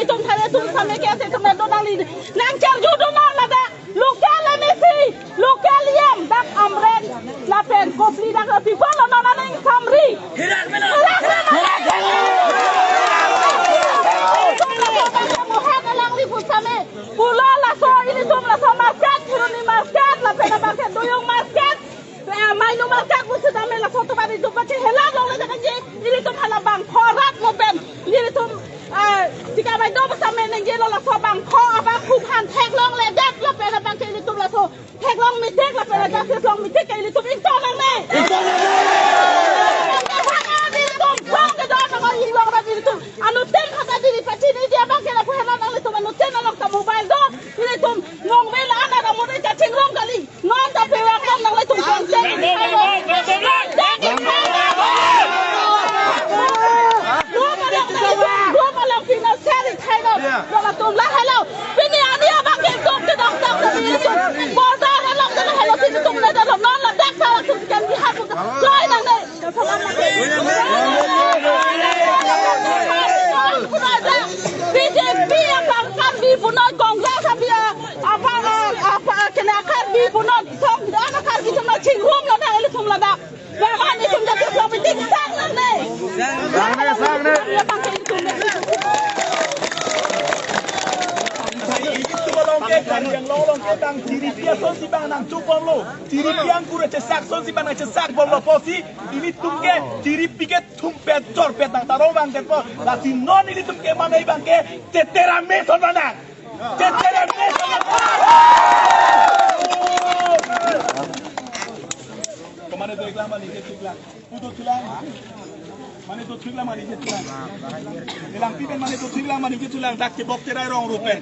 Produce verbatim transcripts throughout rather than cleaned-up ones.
Itum thare atum same ke ase itum do nangli nangcherju do non ladak local M A C, local E M dak Amren lapen Kopili dak people lo non aning samri. Muhan alangli pu same pulo laso ilitum laso market Puruni market lapen abangke Duyung market. Eh, mainu market pusitame laso atum ilitum pache helang longle dak ke ilitum hala bangpho rat mo pen ilitum, eh, tika bai do pusitame nengje lo laso bangpho abang khum han theklongle dak lapen abangke ilitum laso theklong mitik lapen justice long mitik ke ilitum ington nangne. Ington nangne. Ilitum bang ke do nang inglong rat ilitum anuttin khata diri pachini dia abangke lapu helang nanglitum anuttin along ta mobile do ilitum nongve la ana ramon kachingrum kali. Non ta pevang non nanglitum konsep. Group alam, group alam financial thailo. Lo latum la hello. Pini ani abang ke dok ke dok dok ke ilitum. Bozar along ke hello ilitum le dok non ladak sa ilitum kan di hak. Lai nangne. B J P apar Karbi punoi Congress aphi apar, apar kena Karbi punoi song ana Karbi song chingrum lo na ilitum ladak. Bahan itum jadi song meeting sang nangne. Sangne, sangne. Ilitum along ke Karbi Anglong along ke bang chiripi asonsi bang nangchobomlo. Chiripi angkur achesak asonsi bang nangchesakbomlo pusi ilitum ke chiripi ke thumpet chorpet nangtaro bang detpo. Lasi non ilitum ke mane bang ke chetere mesen bang nang. Chetere mesen bang nang. Komane do iklang mane ke iklang. Pu do thulang. Mane do thulang mane ke thulang. Ilang pi pen mane do thulang mane ke thulang dak chebok cherai rong rupen.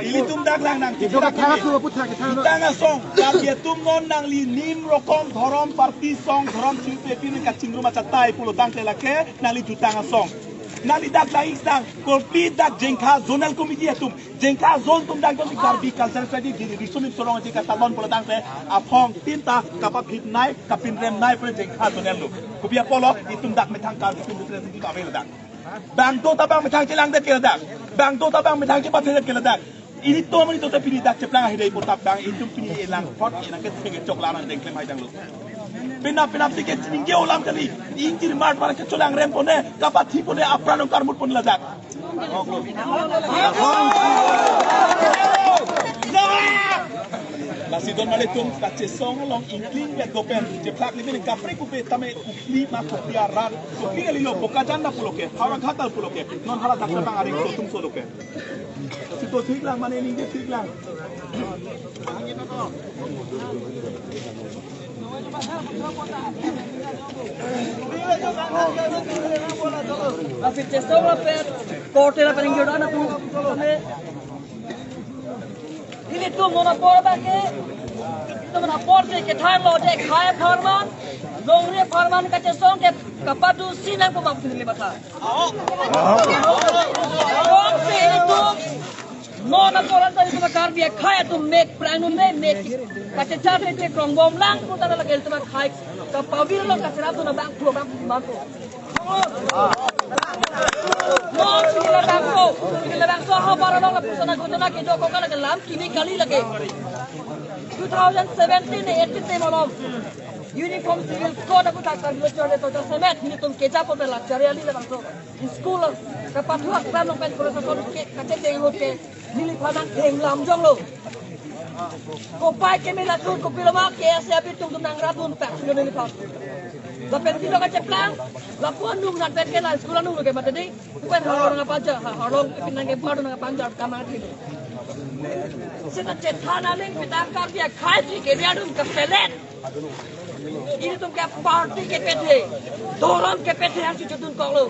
Ilitum dak lang nang Ibu ka thang tu, ibu thang, thang tu. Jutang asong, Karbi atum non nangli nim rokom dhorom party song dhorom silpe pin kachingrum achatai pulo tangte lake nangli jutang asong. Nangli dak dak ik sang, Kopili dak Jengkha Zonal Committee atum, Jengkha Zone atum dak dak Karbi Cultural Society di di sumit sorong aji katalon pulo tangte, aphong tin ta kapabhit nai, kapinrem nai pulo Jengkha Zonal lo. Kopi apotlo, itum dak methang Karbi atum representative ave dak. Bang do ta bang methang chelang det ke ladak. Bang do ta bang methang chepat det ke ladak. Ilitum amonit do ta pini dak cheplang ahidai potap bang itum pini elang pot enang ke thengke chokla nang dengklem hai danglo. Penap penapsi ke chiningje alam kali. Ingjir mar mar ke cholang rem pone, kapathi pone, apran ongkar mut pone ladak. Lasi don malitum kachesong along ingkling bet dopen. Cheplak limin kapri kupe tame Kopili ma Kopili arat. Kopili kalilo Bokajan ta pulo ke. Howraghat ta pulo ke. Non hala dak bang aring sotum solo ke. Lasi do thik lang mane ningje thik lang. Lasi chesong lapen korte lapen ingjo dana pu. Ilitum non apor abangke, ilitum non apor si kethang lo de khei apharman, longri apharman kachesong ke kapadu sinang pu bang pini le matha. Kongsi ilitum non apor anta ilitum Karbi akhei atum mek prangnun me mek kachechar le che krongbom lang pu ta lake ilitum akhei kapavir lo kacherap tu na bang pu bang pu bang pu. Non pini labangso, pini labangso habar along lapuson aghotona kedo ko ka lake lam kimi kali lake. Two thousand seventeen eighteen time along Uniform Civil Code aku tak terbiasa chole to semet ilitum keja po bela chari ali labangso. School kapathu akram along pen police ason ke kachecheng ahut ke neliphan nangtheng lam jonglo. Kopai keme latur kopilo ma K S A B atum atum nangrap dun pak lo neliphan. Lapen pilo kacheplang, lapu anung nat pen ke la school anung lo ke mati di. Pen harong apa aja, ha, harong pin nangke baru nangke panjar kamar di. Seta chethan aling pitang Karbi akhei si ke dia dun kepelet. Ilitum ke party kepethe, dhorom kepethe hang chuchutun koklo.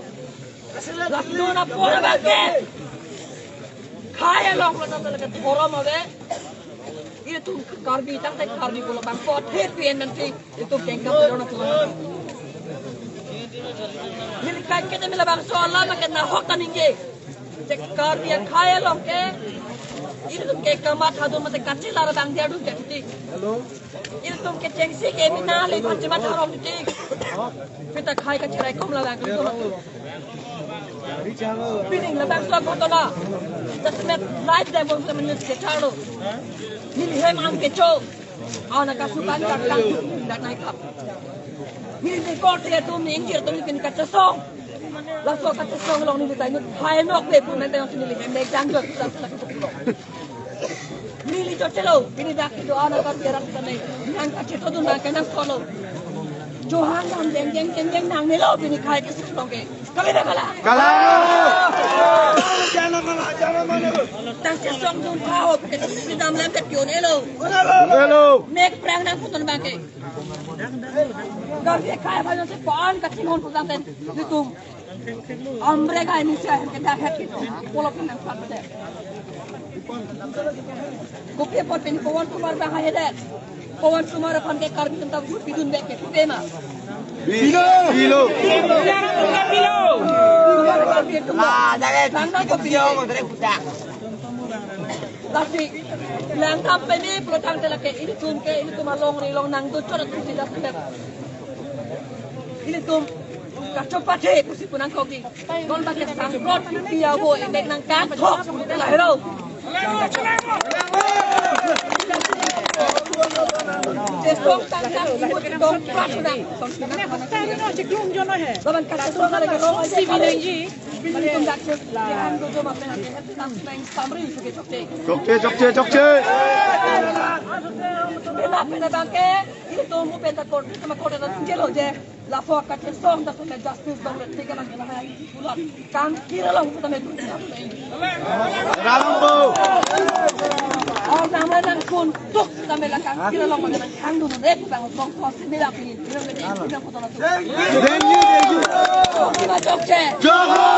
Lapu non apor abangke khei along pulo tangte lake dhorom ave. Ilitum Karbi tangte Karbi pulo bang pot he P N N P ilitum kengkam pulo na pulo. Neli kaiketa me labangso alam ke nahok ta ningje. Che Karbi akhei along ke ilitum ke kamatha dun mate kachelar bang dia dun ke titik. Ilitum ke chengsi ke mina le pan chematha rong titik. Pita khei kacheraikom labang ilitum. Pining labangso ghotona. Jasemet live demo semen news kecharlo. Neli hem ang kecho. Auna kasukan kakang dat naikap. Neli korte atum, neli ingjir atum, neli pini kachesong. Laso kachesong along neli tainut phai nokbe pu mente yang neli hem dek jang jot. Neli chot chelo, pini dak kedo auna kar biarak tame. Nang kachetodun nang kenang solo. Johan nang jeng jeng jeng jeng nangnelo pini khai keseklong ke. Kali na kala? Kala! Tang chesongdun pahop ke sidam lem ke pion elo. Elo! Mek prang nangputon abangke. Garbi khai bhai se pan kachinghon pu jangten ilitum. Ambre kai ni se hem ke dak het kito. Polo ke nang pat de. Kopi apot pini Pawan Kumar abang hai det. Pawan Kumar aphan ke Karbi atum ta vote pidun bek ke, pide ma? Pilo. Pilo. Kumar aphan ke tum. Lah, jangan. Lang nang kopi. Lasi, lang kam peme pulo tangte lake ilitum ke, ilitum alongri along nangdo chot atum si dak pet. Ilitum kachopathe pusi pu nangkok di. Non abangke sangkrot pia bo, emek nangkangthok pusi pu lahelo. Chesong tangka imut tong prak na. Laban kachesong lake long aje kali. Ilitum dak chesong dojo ma pen ake het nang samri suke chokche. Chokche, chokche, chokche. Pena pena abangke ilitum mu penta kor, ilitum kor na jelo je. Laso kachesong ta sene justice dong le tega lang kena hai pulo. Kangkir along ta me dun. Rambo. Auna nangkun tuk ta me la kangkir along ma nang hang dun re pu bang song song sini la pini. Pini pini putona tu. Dengi, dengi. Sima chokche. Jogo.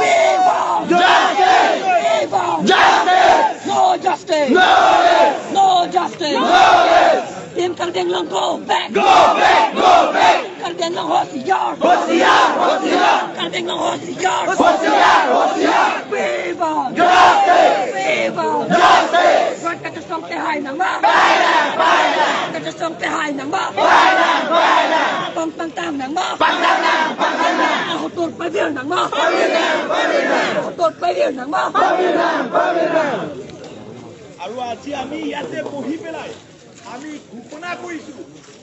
Viva. Justice. Viva. Justice. No justice. No rest. No justice. No rest. Team Karbi Anglong go back. Go back, go back. Team Karbi Anglong hosiyar. Hosiyar, hosiyar. Karbi Anglong hosiyar. Hosiyar, hosiyar. Viva. Justice. Viva. Justice. Rat kachesong tehai nang ma. Pai nang, pai nang. Kachesong tehai nang ma. Pai nang, pai nang. Pang pangtang nang ma. Pangtang nang, pangtang nang. Ahotur pavir nang ma. Pavir nang, pavir nang. Ahotur pavir nang ma. Pavir nang, pavir nang. আৰু আজি আমি ইয়াতে বহি পেলাই আমি ঘোষণা কৰিছো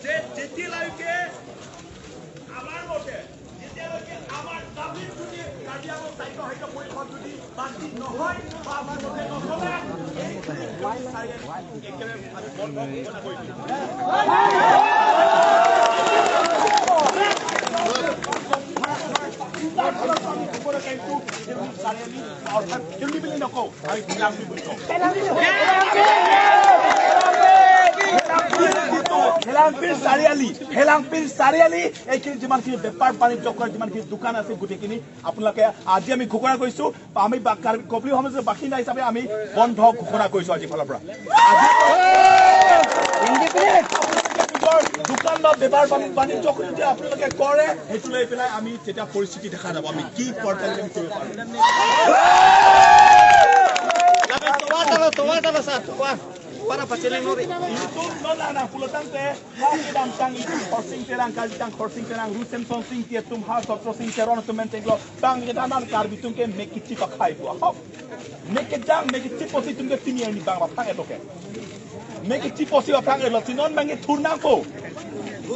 যে যেতিয়ালৈকে আমাৰ মতে, যেতিয়ালৈকে আমাৰ দাবীত যদি কাৰ্বি আংলং স্বায়ত্তশাসিত পৰিষদ যদি বাতিল নহয় বা আমাৰ মতে নচলে, এই চাৰিআলি একেবাৰে আমি বন্ধ ঘোষণা কৰিছো। চাৰিআলি অৰ্থাৎ খেলি বুলি নকওঁ, আমি বিলাসী বুলি কওঁ। হেলাংপিৰ চাৰিআলি, হেলাংপিৰ চাৰিআলি, এইখিনি যিমানখিনি বেপাৰ বাণিজ্য কৰা যিমানখিনি দোকান আছে গোটেইখিনি আপোনালোকে আজি আমি ঘোষণা কৰিছো, আমি বা-, কাৰ্বি কপলি সমাজৰ বাসিন্দা হিচাপে আমি বন্ধ ঘোষণা কৰিছো আজিৰ ফালৰ পৰা। আজি নিজৰ দোকান বা বেপাৰ বাণি-, বাণিজ্য কৰি যদি আপোনালোকে কৰে, সেইটো লৈ পেলাই আমি তেতিয়া পৰিস্থিতি দেখা যাব, আমি কি পৰ্যায়লৈকে আমি কৰিব পাৰোঁ। Tawar, tawar, tawar, tawar, sir, tawar. Tawar apa sih, Neng Nori? Ilitum non lang nang pulo tangte, lagi dam tang ilitum Khorsing Terang, kali tang Khorsing Terang, Rusen Sonsing, Tietum Har, Sotro Sing Teron, Tumen Tenglo, tang kita nan Karbi atum ke mek kichi pakhai buah. Mek kejang, mek kichi posi atum ke pini ini bang bapang eto ke. Mek kichi posi bapang eto, si non bang ke thurnang po.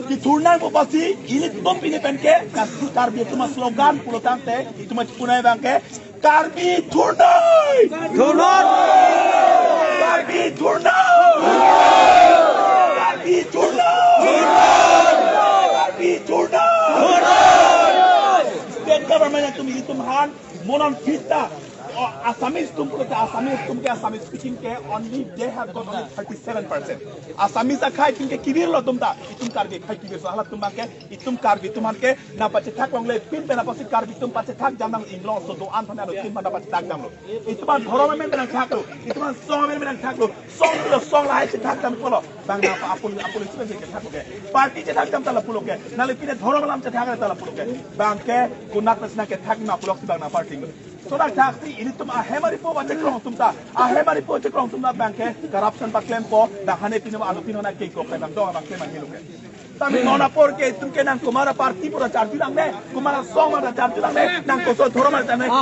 Kethurnang po pasi, ilitum pini pen ke, kas-, Karbi atum slogan pulo tangte, itum punai bang ke, Karbi thurnoi! Thurnoi! Karbi thurnoi! Karbi thurnoi! Karbi thurnoi! State government atum ilitum aphan, monon phita, o, Assamese atum pulote Assamese atum ke, Assamese speaking ke only they have got only thirty-seven percent. Assamese akhai atum ke kibirlo atum ta, itum Karbi akhai kibirso, halatum bang ke, itum Karbi atum aphan ke nangpachethak longle pin pen apotsi Karbi atum pachethak jam nang inglong so do-an aphan alo tin aphan nangpachethak jamlo. Itum aphan dhorom amen nangthaklo, itum aphan song amen nangthaklo, song lo song lahai chethak jam pulo. Bang nangpa apul apul isi pen chethak ke. Party chethak jam ta lapulo ke. Nangli pine dhorom alam chethak ta lapulo ke. Bang ke konat nasi nangkethak ma pulok si bang nang party lo. Sodak thaksi ilitum ahem aripo ba chekrong atum ta. Ahem aripo chekrong atum ta bang ke corruption paklempo, dak hane pine ba alo pine na kengkok ke bang dong bang ke mangilo ke. Tame non apor ke itum ke nang komat aparty pura charju nangne, komat asong mata charju nangne, nang koso dhorom mata nangne.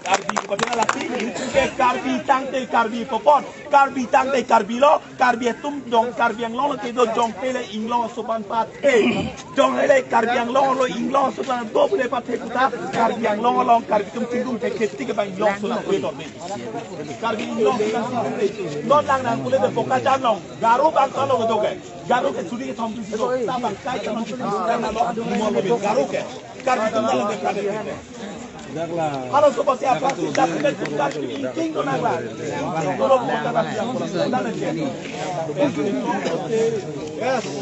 Karbi kepada laki, itum ke Karbi tangte Karbi popon, Karbi tangte Karbi lo, Karbi atum jong Karbi Anglong lo kedo jongte le Inglong asopan pat. Eh, jong hele Karbi Anglong lo Inglong asopan do pule pat he kuta, Karbi Anglong along Karbi atum chingrum te kheti ke ba Inglong asopan do. Karbi Inglong asopan do. Non lang nang pule de Bokajan along. Garo bang kalo do ke. Garo ke suri ke thom tu si do. Ta bang kai ke non si do. Garo ke. Karbi atum lang de kade. Halo, sobat siapa? Kita sudah tuntas king ko nang la. Yes.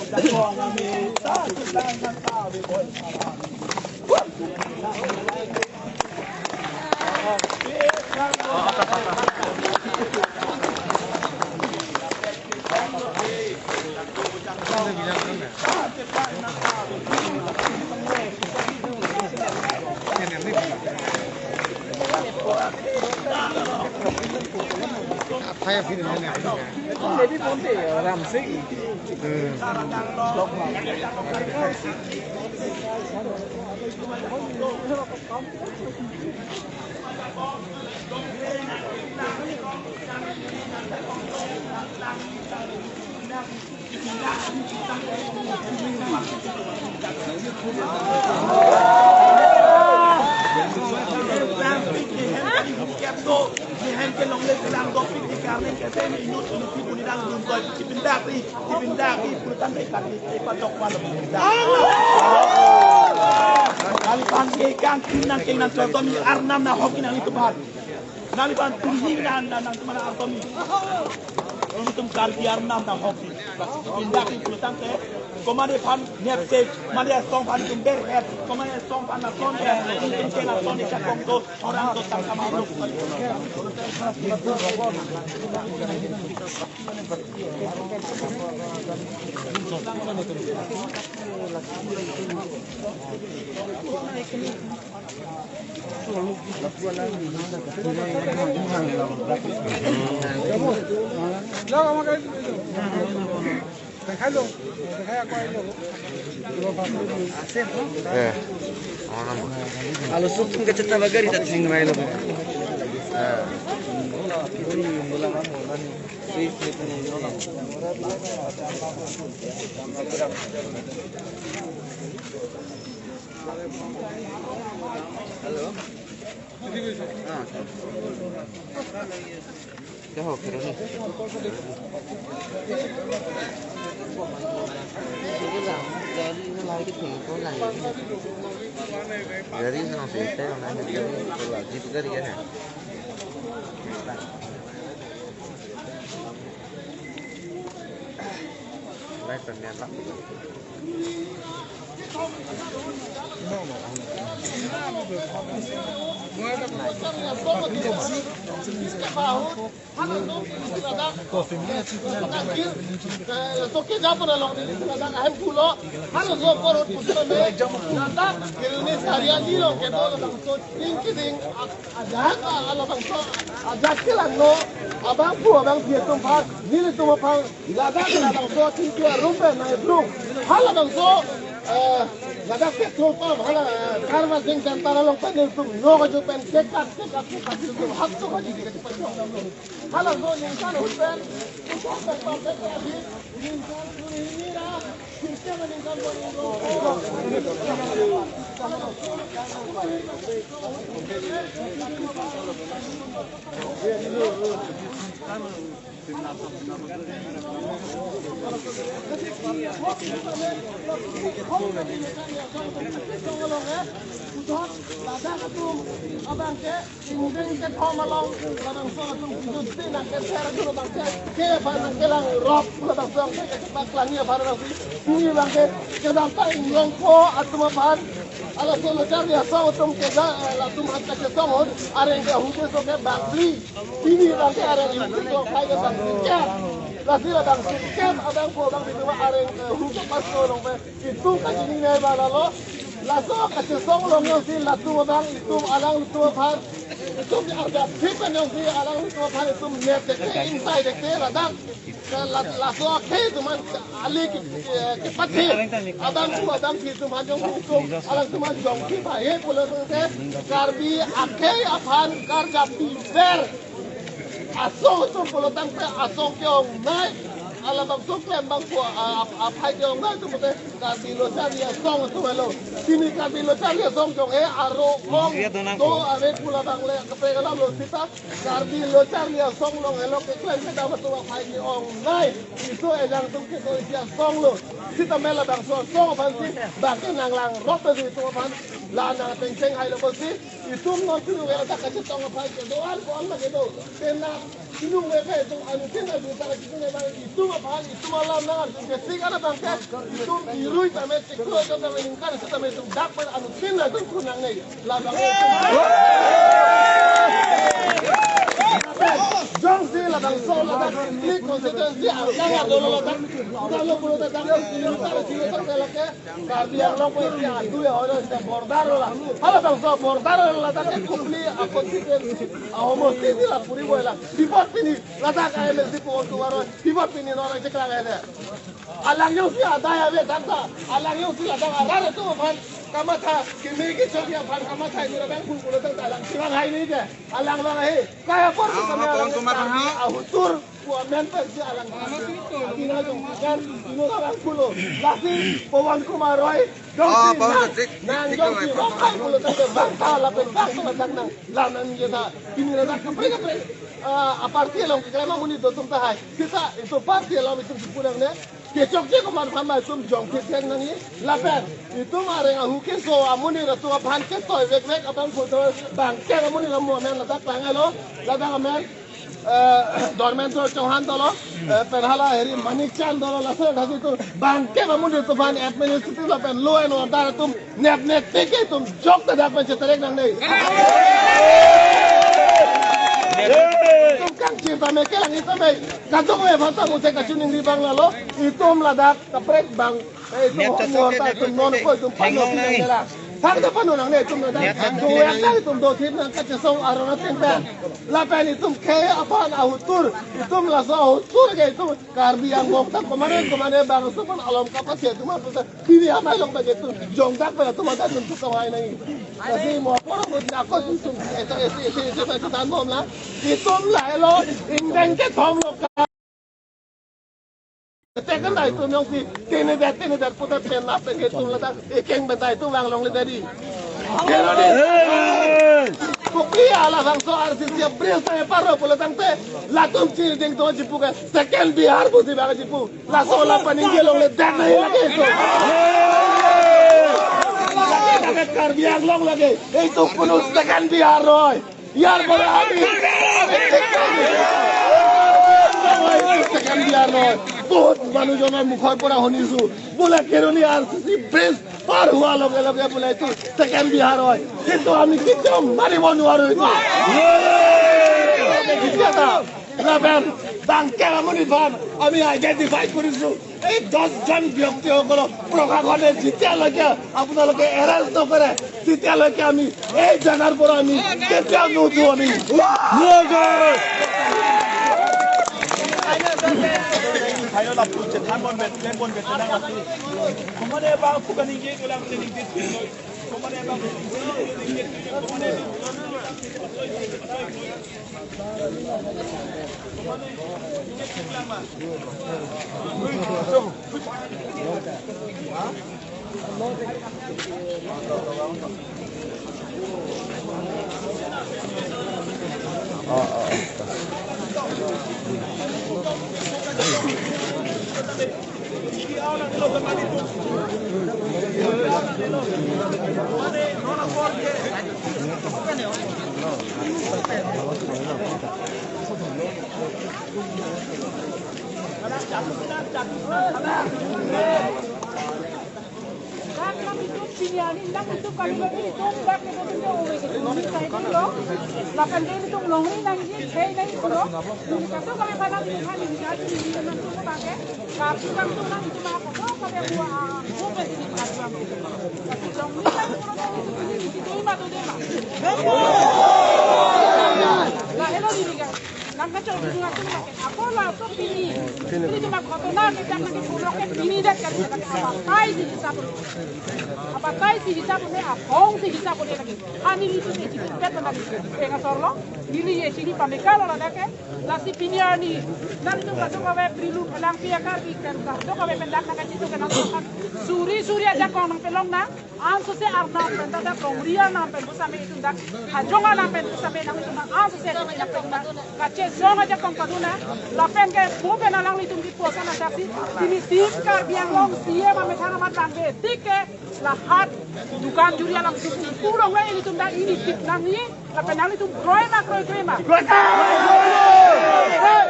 Nangli pan ke kang kin nang keng nang chotom i arnam nang hok nang itu ban. Nangli pan tun hi nang nang nang teman artom i. Itum Karbi arnam nang hok i. Pindah i pulutang te. Komat aphan nepse, komat asong aphan itum berhet, komat asong aphan naton berhet, itum ke naton i chakong to, orang to tangkam alu. Eh, orang nama. Kalau sukun ke cetha bagari tak sing main lo. Eh. Hello. Ah. Kya ho, kya ho? Gari na se, kya na, gari to la, jeep gari hai. Lai pemya lak. Toke japan along ni ladak ahem pulo. Halo zo korot pusi me. Ladak kiri ni sehari aji lo kedo labangso ting keding. Ajat, ah, labangso, ajat ke langno, abangphu abangphi atum aphan, nelitum aphan, ladak labangso, tingki arum pen nangdrung. Halabangso, eh, ladak ke thulpam, hala, eh, Karbi Anglong Center along pen nelitum, no kaju pen, kekat, kekat, kekat, nelitum, hap tu kaju, kekat, kekat, kekat. Halabangso, ningkan arum pen, usok pen, pen, pen, pen, ningkan, ningkan, ningkan, Ingdeng kethom along, labangso atum kejut tin nangkeser dun abang ke, ke aphan nangkelang rop, labangso abang ke, ke paklang aphan abang si, pini abang ke, kedamtang Inglongpo atum aphan, halaso lo Karbi asong atum ke ja, eh, latum aphan kachesong ahut, areng ke ahut ke so ke bangli, pini abang ke areng ahut ke so kai ke bangli ke, lasi labang si ke, abangpo abang si tuma areng, eh, ahut ke paso along pen, itum kachini nai ba lalo, laso kachesong along yang si latum abang itum alanglitum aphan, Itum arjap thip pen jongsi alanglitum aphan itum nep dekte, ingtai dekte, ladak, la, laso akhei atum an ali ke, ke, kepathe. Abang ku, abang si atum aphan jongsi itum, alangtum aphan jongsi bahe pulo tangte, Karbi akhei aphan karjap piver asong atum pulo tangte asong ke-ongnei. Halabangso klembangpo a, a, aphai ke-ongnei atum pute Karbi Lo Charli Asong atum helo. Pini Karbi Lo Charli Asong jong he aro ong do ave pu labang le kaprek alam lo sita Karbi Lo Charli Asong along helo keklem kedam atum aphai ke-ongnei. Iso ejang atum kedo isi asong lo. Sita me labangso asong aphan si bangke nanglang rok ta si itum aphan la nang tengteng hai lo si. Itum non pinu ke ladak kachetong aphai kedo-an ko-an ma kedo. Tena pinu ke ke itum anuttin adu ta kachetong abang itum aphan itum alam nang itum ke tik ana bangke itum irui tame chiklo itum tame ningkan itum tame itum dak pen anuttin adu kunang nei. Labang itum. Jongsi labangso ladak klik konstituensi angkang adu lo ladak. Kalau pulo ladak klik konstituensi ladak ke. Karbi Anglong pen isi adu ya oro isi border lo la. Halabangso border lo ladak ke Kopili a constituency, a homosti si la puri boi la. Bipot pini ladak a M L C pu ontu aro. Bipot pini non cheklang ede. Alang jongsi adai ave tangta. Alang jongsi ladak arat atum aphan kamatha keme kechok aphan kamatha ini ladak pun pun ladak alang chevang hai ni ke. Alang lang hai. Kaya por kami alang Pawan Kumar Karbi Bhanha. Ahutur. Pu amen pensi alang atina jong kan ino alang pulo. Lasi Pawan Kumar Roy. Ah, Pawan Kumar, tik, tik, nang tik, jong tik, si rokai pulo tangte bangta lapen bangta ladak nang lam nang jesa. Pini ladak kaprek kaprek. Ah, aparty along keklem amonit do atum tahai. Sita itum party along itum si pu nangne. Kechokche komat aphan ma itum jong thek nangji. Lapen itum areng ahu keso amonit atum aphan chetoi vekvek aphan photo bangke amonit atum amen ladak lang helo. Ladak amen. Eh, Dharmendra Chauhan dolo, eh, pen hala heri Manik Chand dolo, laso thasi itum bangke amonit atum aphan administrative lapen law and order atum nep nep teke itum jok ta dak pen cheterek nangne. Itum kangchir tame kelang tame kadokave aphan ta mute kachiningri abang lalo, itum ladak kaprek bang. Eh, itum nep chachok order ke itum non ko itum pano nangne la. Thang ta pano nangne itum ladak. Nep chachok duet ke ta itum do thip nang kachesong aron ateng pen. Lapen itum khei aphan ahutur, itum laso ahutur ke itum Karbi Anglong ta komane komane bangso aphan alom kapasi itum aphan ta pini amei along bagi itum jongdak pen itum ada itum tusong hai nai. Lasi mo apor mo na ko itum ese ese ese ese ese tan bom la. Itum lahelo ingdeng kethom lo ka. Teken dai itum jongsi tene det tene det putar pen nap pen itum ladak ekeng pen dai itum vang longle dadi. Keroni. Kopili halabangso R C C a bridge ta epar lo pulo tangte latum chini ding to jipu ke second Bihar pusi bang jipu. Laso la paningje longle det nahi lake itum. Lake lake Karbi Anglong lake. Itum punu second Bihar noi. ইয়াৰ পৰা আমি ছেকেণ্ড বিহাৰ নহয়। বহুত মানুহজনৰ মুখৰ পৰা শুনিছো, বোলে কেৰণি আৰ চি চি ব্ৰিজ পাৰ হোৱাৰ লগে লগে বোলে এইটো ছেকেণ্ড বিহাৰ হয়। কিন্তু আমি কেতিয়াও মানিব নোৱাৰো এইটো। এতিয়া এটা ৰাবেন ডাঙৰ আমনি পাম, আমি আইডেণ্টিফাই কৰিছো। এই দহজন ব্যক্তিসকলক প্ৰশাসনে যেতিয়ালৈকে আপোনালোকে এৰেষ্ট নকৰে, তেতিয়ালৈকে আমি এই জেগাৰ পৰা আমি কেতিয়াও নুঠো আমি। Lapen itum longri nangji, khei nangji pulo. Neli kadokave aphan neli aphan neli neli nangtum abangke. Karbi bangtum nang itum aphan. Nangkachor dulu aku lagi. Ako laso pini. Pini cuma kotonan kita lagi pulok ke pini dak kan kita abatai si hisap. Abatai si hisap ne, aphong si hisap ne lagi. Ani nelitum isi pet lagi. Pengasor lo. Neli isi ni pameka lo ladak ke. Lasi pini arni. Nanglitum kadokave Brilung Phelangpi akar bi kan kadokave pendak nangkachito kan nangtum kan. Suri suri ajakong nangpelong nang. Ansose arnam pen dak Kongri arnam pen pusitame itum dak, hajong arnam pen pusitame nanglitum ansose ajong pen dak kachesong ajakong padun nang. Lapen ke pu pen alanglitum kipu ason asaksi, pini Team Karbi Anglong C E M amethang amat bangke tik ke lahat dukan juri alam susi pulong le ilitum dak ini tik nangji. Lapen nanglitum kroi ma, kroi, kroi ma. Kroi, kroi.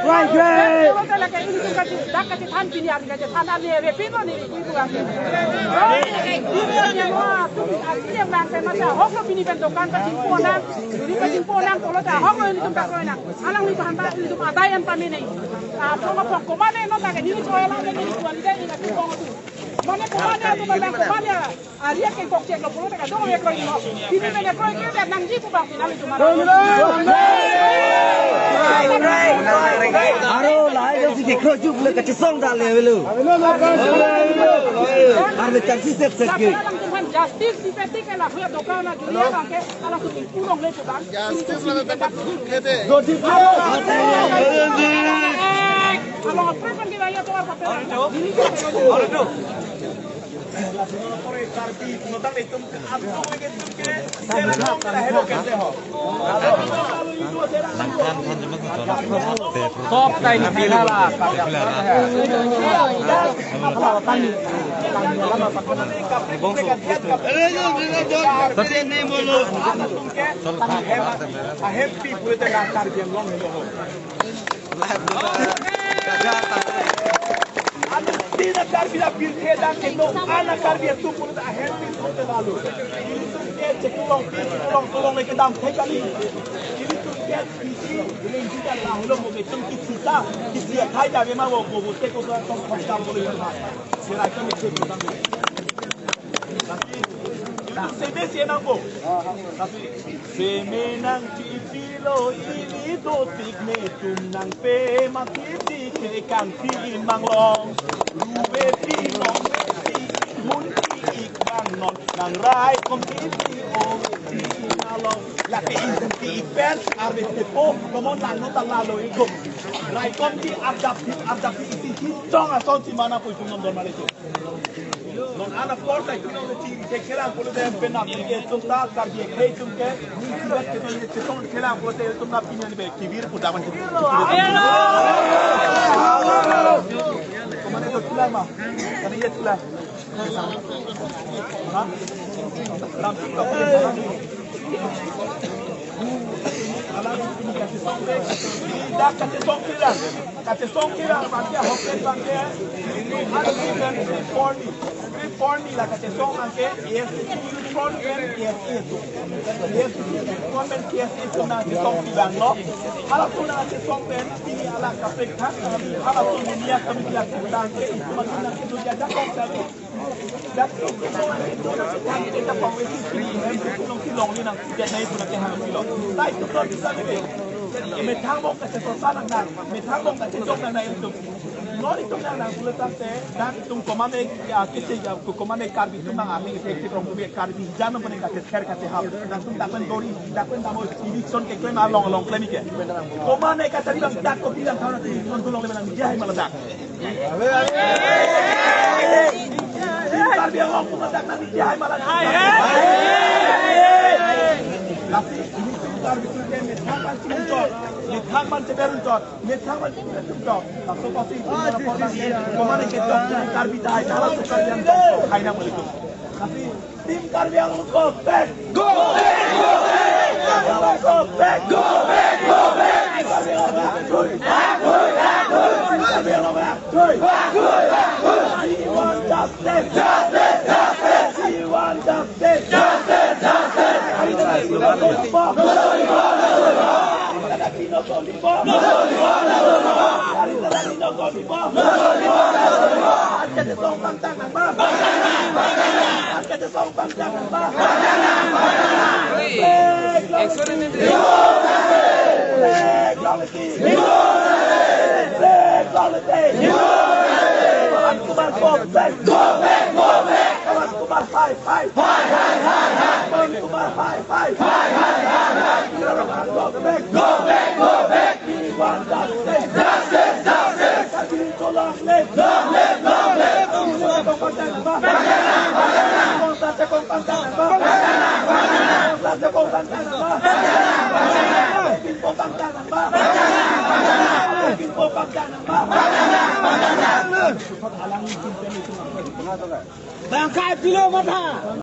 Kroi, kroi. Kalau tak lagi ilitum kachi, dak kachethan pini hari kachethan ani repin lo ni repin lo. Kroi. Ini yang wah, tu asli yang bang pen masa ahok lo pini pen dokan pachingpo nang, juri pachingpo nang, kalau tak ahok lo ilitum tak kroi nang. Alanglitum hanta ilitum adayan pamene. Ah, pong pong komane non tak ini kroi la ini kuan deh ini kuan tu. Mane komane tu mane komane. Ari akengkok chek lo pulo teka dong ya kroin lo. Pini mene kroin ke nangji pu bang final itu mara. Aro lahai jongsi kekroi chuk le kachesong ta le avelo. Arve chances set set ke. Tapi alang tuhan justice di peti ke lah huya doka na juri bang ke alang tu pulong le pu bang. Justice la dapat khete. Kalau operation kita ya tuh apa? Ini kita Ahem pi pura teka Karbi Anglong helo. Ano, di na Karbi la pirthe dan ke no, ana Karbi atum pura ta ahem pi pura ta lalu. Ilitum ke chekulong pi, chekulong kulong le kedam thek kali. Ilitum ke pisi, ilitum ke lahulo mo ke tum kisi ta, kisi akhai ta bema wo bo bo te ko ko tong tong ta bo le ha. Sira kami chekulong. Tapi, ilitum sebe se nangko. Tapi, Semenang chipilo ili dotik netum nangpemati ti ke kangpi manglong. Ruwe pi long si mun pi ik bang non nang rai kom ti pi o ti along. Lake inti ik pen arve tepo komon nang nota lalo ikum. Rai kom ti arjap ti arjap ti isi hincong ason si mana pui pungam don mare tu. Non ana porta kino le ti ke kelang pulo de penap ke tum ta Karbi ke tum ke ni tibat ke ni ti tong kelang pulo de tum na pini be kibir pudaman. Komane to tula ma. Kani ye tula. Ha? Ram tu ko. Alam ini kachesong de. Dak kachesong kelang. Kachesong kelang bangke hotel bangke. Hari ini kan three forty. Three forty la kachesong bangke. Yes, front pen yes, yes. Yes, front pen yes, yes na kachesong kelang lo. Hala tu na kachesong pen ini ala kapek tha. Hala tu ni ya kami bilang bangke. Itu makin nanti tu dia dak kong kami. Methang bong kachesong nang nang, methang bong kachesong nang nang ilitum. Non itum nang nang pulo tangte, dan itum komane, ya, kese, ya, komane Karbi itum nang ami kese, kese rong kumi Karbi, jangan pernah kachesong kachehap. Nangtum dakpen dori, dakpen damo, election ke klem along along klem ke. Komane kachari bang dak kopi bang thana ti, non tulong le bang jahai malah dak. Karbi Anglong pun masak nang di hai malah. Tapi ini tuh Karbi tuh dia methang man si muncul, methang man si beruncut, methang man si beruncut. Tapi pasti itu mana korban dia, kemana kita Karbi tahan, kalau tuh Karbi yang tahan, hai nama itu. Tapi Team Karbi Anglong go back! Go back! Go back! Karbi Anglong go back! Go back! Go back! Karbi Anglong back! Karbi Anglong back! We want justice! Justice! Justice! We want justice! Justice! Justice! Hari tadi kita go di bawah. Hari tadi kita go di bawah. Hari tadi kita go di bawah. Song pangtang nang ba? Angke song pangtang nang ba? Flag long liti. Flag long liti. Flag long liti. Pawan Kumar, go back. Go back, go back. Pawan Kumar, fight, fight. Fight, fight, fight, fight. Pawan Kumar, fight, fight. Fight, fight, fight, fight. Go back, go back. We want justice. Justice, justice. Long live, long live, long live. Bang kai pilo matha.